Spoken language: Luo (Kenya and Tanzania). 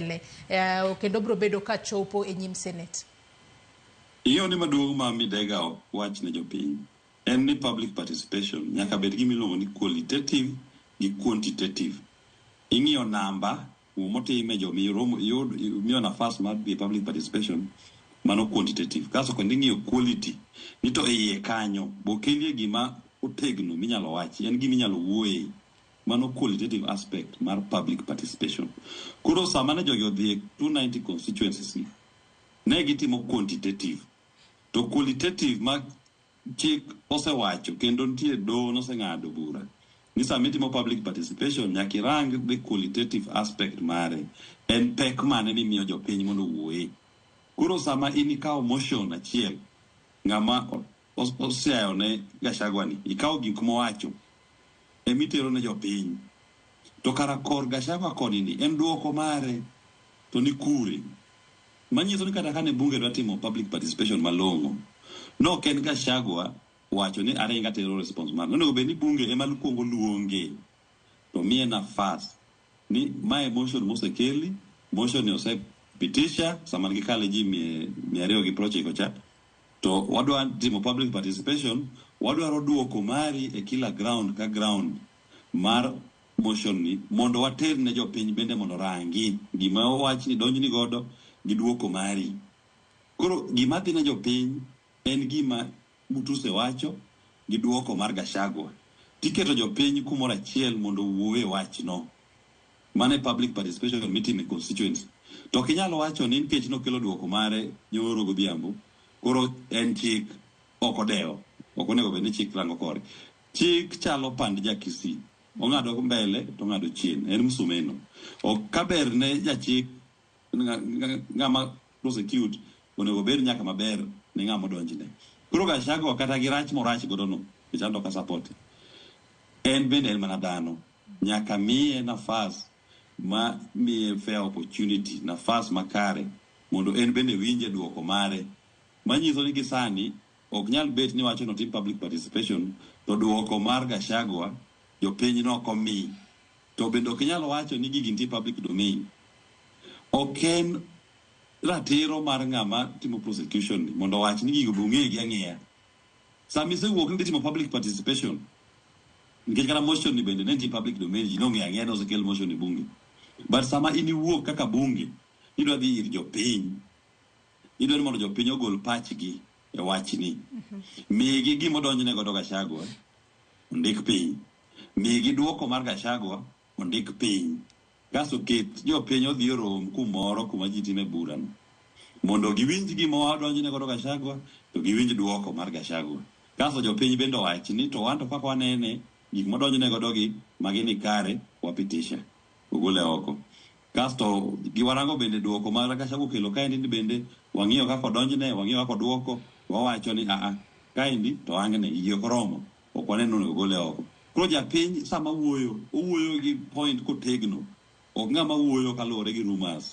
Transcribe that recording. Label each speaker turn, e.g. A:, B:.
A: Mbele kendo biro bedo ka chopo e nyim Senate.
B: Ing'eyo ni maduong' ma Midega wach ne jopiny en ni public participation nyaka bed gima iluongo ni qualitative gi quantitative. Ing'iyo namba motime jomi yud miyo nafas mar dhi e public participation, mano quantitative. Kasto kendo ing'iyo quality ni to iye kanyo bokelie gima otegno minyalo wachi, en gima inyalo wuoye. Mano qualitative aspect mar public participation. Koro sama ne jogi odhi e 290 constituencies gi, ne gitimo quantitative. To qualitative ma chik osewacho kendo nitie doho noseng'ado bura ni sama itimo public participation nyaka irang the qualitative aspect mare. En pek mane mimiyo jopiny mondo owuoye. Koro sama in ikawo motion achiel, ng'ama osiayo ne Gachagua ni, ikawo gik mowacho emitero ne jopiny. To kara kor Gachagua koni ni en duoko mare to ni kure. Manyiso ni kata kane bunge dwa timo public participation malong'o, nok en Gachagua wacho ni aringa tero response mare. Onego bed ni bunge ema kuongo luonge to miye nafas ni mae motion mosekeli, motion ni osepitisha sama gikale ji 290 cha, to wadwa timo public participation, wadwaro duoko mari e kila ground ka ground mar motion ni mondo water ne jopiny bende mondo rangi gima owach ni donjni godo gi duoko mari. Koro gima dhi ne jopiny en gima Mutuse wacho gi duoko mar Gachagua. Tiketo jopiny kumoro achiel mondo owuo e wachno. Mano e public participation mitimo e constituency. To ok inyal wacho ni nikech nokelo duoko mare nyoro godhiambo, koro en chik ok odewo. Ok onego bed ni chik rango kore. Chik chalo pand ja Kisii. Ong'ado mbele to ong'ado chien. En msumeno. Ok kaber ne jachik ng'ama prosecute onego bed nyaka maber ne ng'ama odonjne. Koro Gachagua kata gi rach morach godo no, nikech an to ok asupport. En bende en mana dhano. Nyaka miye nafas ma miye fair opportunity, nafas makare mondo en bende winje duoko mare. Manyiso ni gisani ok nyal bet ni wacho notim public participation to duoko mar Gachagua jopiny nok omi. To bende ok inyal wacho ni gigi nitie public domain. Ok en ratiro mar ng'ama timo prosecution ni mondo owach ni gigo be ong'egi ang'eya. Sama isewuok ni idhi timo public participation, nikech kata motion ni bende ne nitie public domain, ji nong'eyo ang'eya ni osekel motion e bunge. But sama in iwuok kaka bunge, idwa dhi ir jopiny, idwa ni mondo jopiny ogol pachgi e wachni. Migi gima odonjne godo Gachagua, ondik piny. Migi duoko mar Gachagua, ondik piny. Kasto ket jopiny odhi orom kumoro kuma ji time burano. Mondo giwinj gima odonjne godo Gachagua, to giwinj duoko mar Gachagua. Kasto jopiny bende owach ni to wan to kaka wanene, gik modonjne godo gi, magi ni kare, wapitisha. Ogole oko. Kasto giwarango bende duoko mar Gachagua okelo kaendi ni bende wang'iyo kaka odonjne, wang'iyo kaka oduoko, wawacho ni aa, kaendi to angne, gigi ok oromo, ok waneno ni onego ogole oko. Koro japiny sama wuoyo, owuoyo gi point kotegno, ok ng'ama wuoyo kaluwore gi rumors.